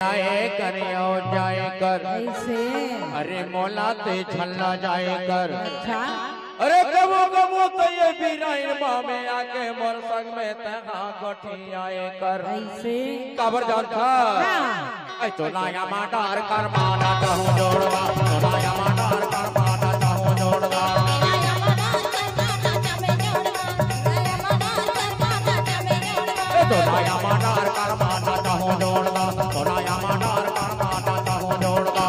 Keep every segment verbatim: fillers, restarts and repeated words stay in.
आए कर, आओ जाए कर। कैसे? अरे मोला ते छल्ला जाए कर। अच्छा। अरे कबो कबो तो ये बिराइन बा में आके मोर संग में तहा गोठियाए कर। कैसे? काबर जानथा? हाँ। ऐ तो नया मटर कर माना चाहूँ जोड़वा, तो नया मटर कर माना चाहूँ जोड़वा। ए तो नया मटर कर माना चाहूँ जोड़वा, तो नया मटर कर माना चाहूँ जोड़वा।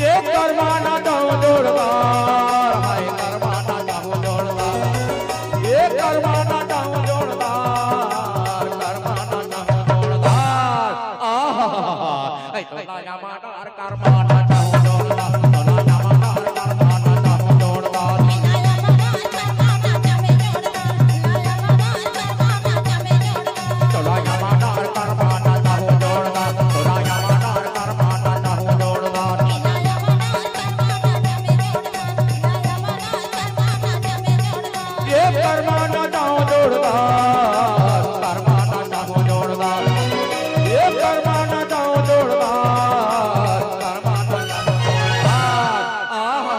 एक कर माना चाहूँ जोड़वा, हाय कर माना चाहूँ जोड़वा। एक कर माना चाहूँ जोड़वा, कर माना चाहूँ जोड़वा। आहा, ऐ तो नया मटर ये करमाना चाहूँ जोड़दार, करमाना चाहूँ जोड़दार, ये करमाना चाहूँ जोड़दार, करमाना चाहूँ जोड़दार। आहा,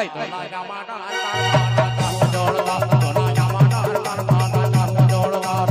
ऐ तो नया मटर करमाना चाहूँ जोड़दार, तो नया मटर करमाना चाहूँ जोड़दार।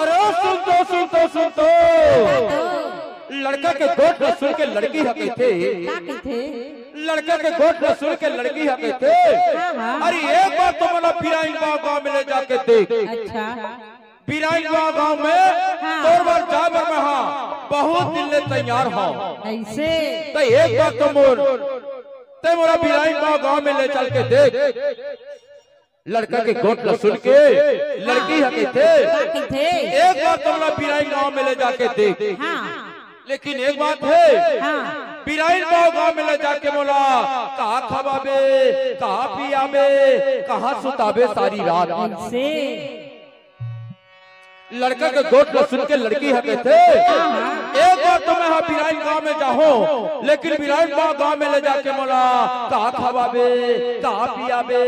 अरे सुन तो, सुन तो, सुन तो। लड़का के गोठ ल सुन के लड़की ह कहिथे। का कहिथे? लड़का के गोठ ल सुन के लड़की ह कहिथे। हाँ, हाँ। अरे एक बार तो मोला बिराइन गाँव, गाँव में ले जाके देख। अच्छा। बिराइन गाँव, गाँव में हाँ। तोर बर जाए बर मैं हाँ बहुत दिन ले तैयार हूँ। ऐसे? तो एक बार तो मोर, ते मोला बिराइन गाँव, गाँव में ले चल के देख। लड़का के गोठ ल सुन के लड़की ह कहिथे, का कहिथे? एक बार तो मोला बिराइन गाँव में ले जाके देख। हाँ। लेकिन एक बात हे, हाँ। बिराइन गाँव, गाँव में ले जाके मोला कहाँ खवाबे, कहाँ पियाबे, कहाँ सुताबे सारी रात। ऐसे? लड़का के गोठ ल सुन के लड़की ह कहिथे, हाँ, हाँ। एक बार तो मैं ह बिराइन गाँव में जाहूँ, लेकिन बिराइन गाँव, गाँव में ले जाके मोला कहाँ खवाबे, कहाँ पियाबे,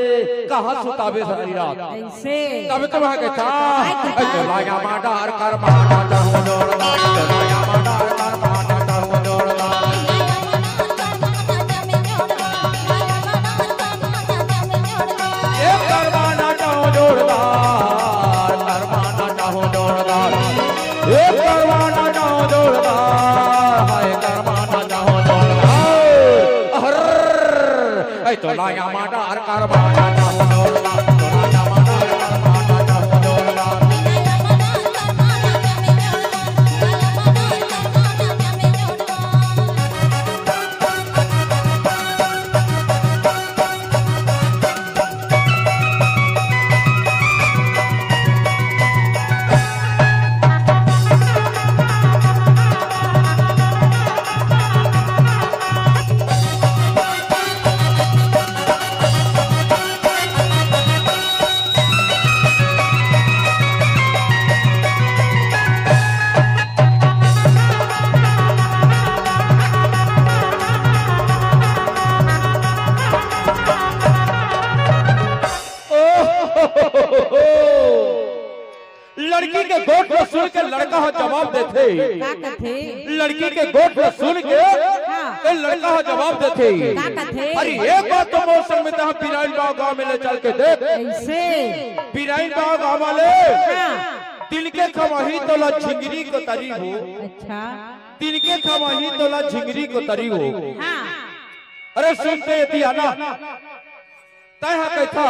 कहाँ सुताबे सारी रात। ऐसे? तब तो मैं ह कहिथा, हाय कहिथा। ऐ तो नया मटर करमाना चाहूँ जोड़दार, तो नया मटर करमाना चाहूँ जोड़दार। एक करमाना चाहूँ जोड़दार, करमाना चाहूँ जोड़दार। एक करमाना चाहूँ जोड़दार, हाय करमाना चाहूँ जोड़दार। अहर, ऐ तो नया मटर करमाना चाहूँ जोड़दार, तो नया मटर करमाना चाहूँ जोड़दार। लड़की के गोठ ल सुन के लड़का ह जवाब देथे। का कथे? लड़की के गोठ ल सुन के हाँ। ए लड़का ह जवाब देथे। का कथे? अरे एक बार तो मोर संग में तहाँ बिराइन गाँव, गाँव में ले चल के देख। ऐसे? बिराइन गाँव, गाँव वाले हाँ। तिनके खवाही तोला झिंगरी को तरी हो। अच्छा। तिनके खवाही तोला झिंगरी को तरी हो। हाँ। अरे सुन तो ये दिया ना, तैं ह कहिथा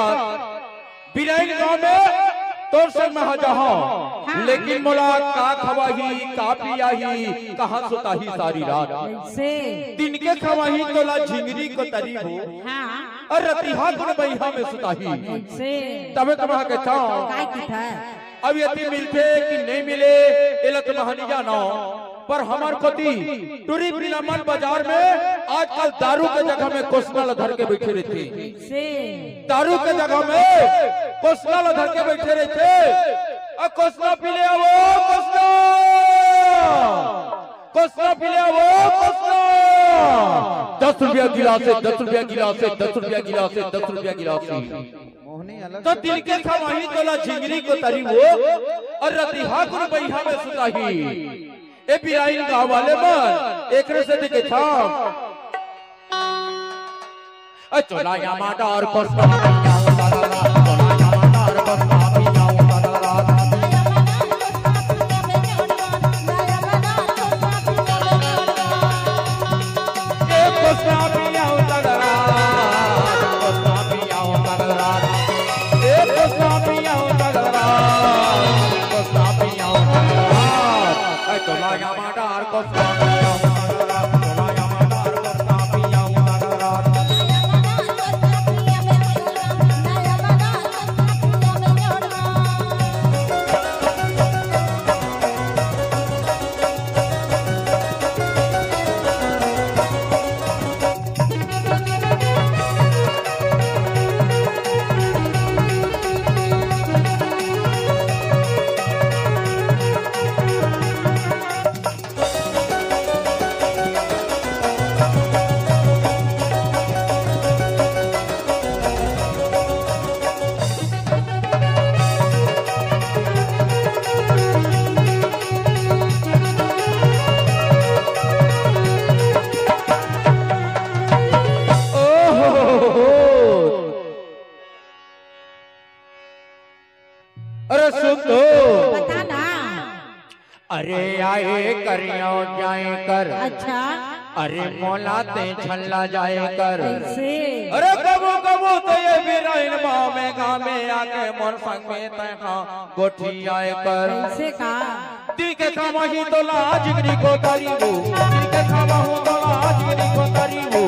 पिराइन गांव में तोर संग में हा जाहूं, हाँ। लेकिन मोला का खवाही, का पियाही, कहां सुताही सारी रात। से दिन के खवाही तोला झिंगरी कोतरी हो, हाँ। अउ रतिहा कुन बइहा में सुताही। से तबे तो मैं कहता हूं, काय की था? अब यदि मिलथे कि नहीं मिले, एला तो मैं हा नहीं जानव। पर हमर कोती टुरी बिलामन बाजार में आजकल दारू के जगह में कोसना ल धर के बइठे रहिथे। से दारू के जगह में कोसना ल धर के बइठे रहिथे। अ कोसना पी ले आवो, कोसना। कोसना पी ले आवो, कोसना। दस रुपया गिलास हे, दस रुपया गिलास हे, दस रुपया गिलास हे, दस रुपया गिलास हे। त दिन के खवाही तोला झिंगरी कोतरी हो, अउ रतिहा कुन बइहा में सुताही। ए पिराइन गांव वाले मन, एकरे सेती कहिथंव। ए चोला या मटर कोसना पियाओ तगड़ा, चोला या मटर कोसना पियाओ तगड़ा। ए कोसना पियाओ तगड़ा, कोसना पियाओ तगड़ा। ए कोसना पियाओ तगड़ा, कोसना पियाओ तगड़ा। ए चोला या मटर कोसना पियाओ तगड़ा, चोला या मटर कोसना पियाओ तगड़ा। अरे सुन तो। बता ना। अरे आए करियो जाए कर। अच्छा। अरे मोला ते छल्ला जाए कर। कैसे? अरे कबो कबो तो ये बिराइन माँ में गाँव में आके मोर संग में तैं हा गोठियाए कर। कैसे का? दिन के खवाही तोला झिंगरी कोतरी हो, दिन के खवाहूं तोला झिंगरी कोतरी हो।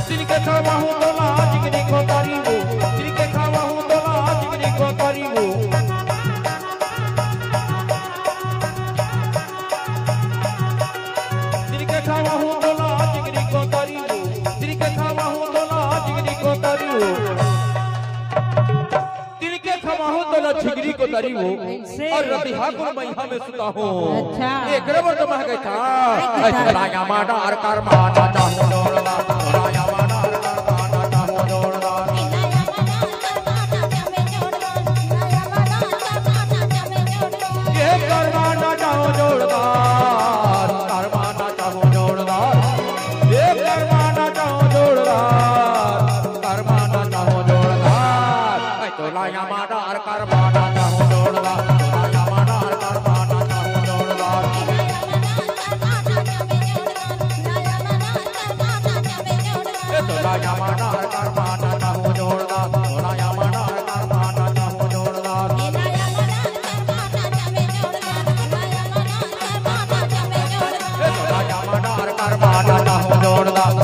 दिन के खवाहूं तोला झिंगरी कोतरी हो, दिन के खवाहूं तोला झिंगरी कोतरी हो। दिन के खवाहूं तोला झिंगरी कोतरी हो, दिन के खवाहूं तोला झिंगरी कोतरी हो। दिन के खवाहूं तोला झिंगरी कोतरी हो, से अउ रतिहा कुन बइहा में सुताहूं। अच्छा। एकरे बर तो मैं कहता। अच्छा। राया माडा अर कर माडा चाहूं जोड़दा, राया माडा अर कर माडा चाहूं जोड़दा। ये कर माडा चाहूं जोड़दा, कर माडा चाहूं जोड़दा। ये कर माडा चाहूं जोड़दा, कर माडा चाहूं जोड़दा। ऐ चोला या माडा अर कर माडा चाहूं जोड़दा, चोला या माडा अर कर माडा चाहूं जोड़दा। ए चोला या माडा अर कर माडा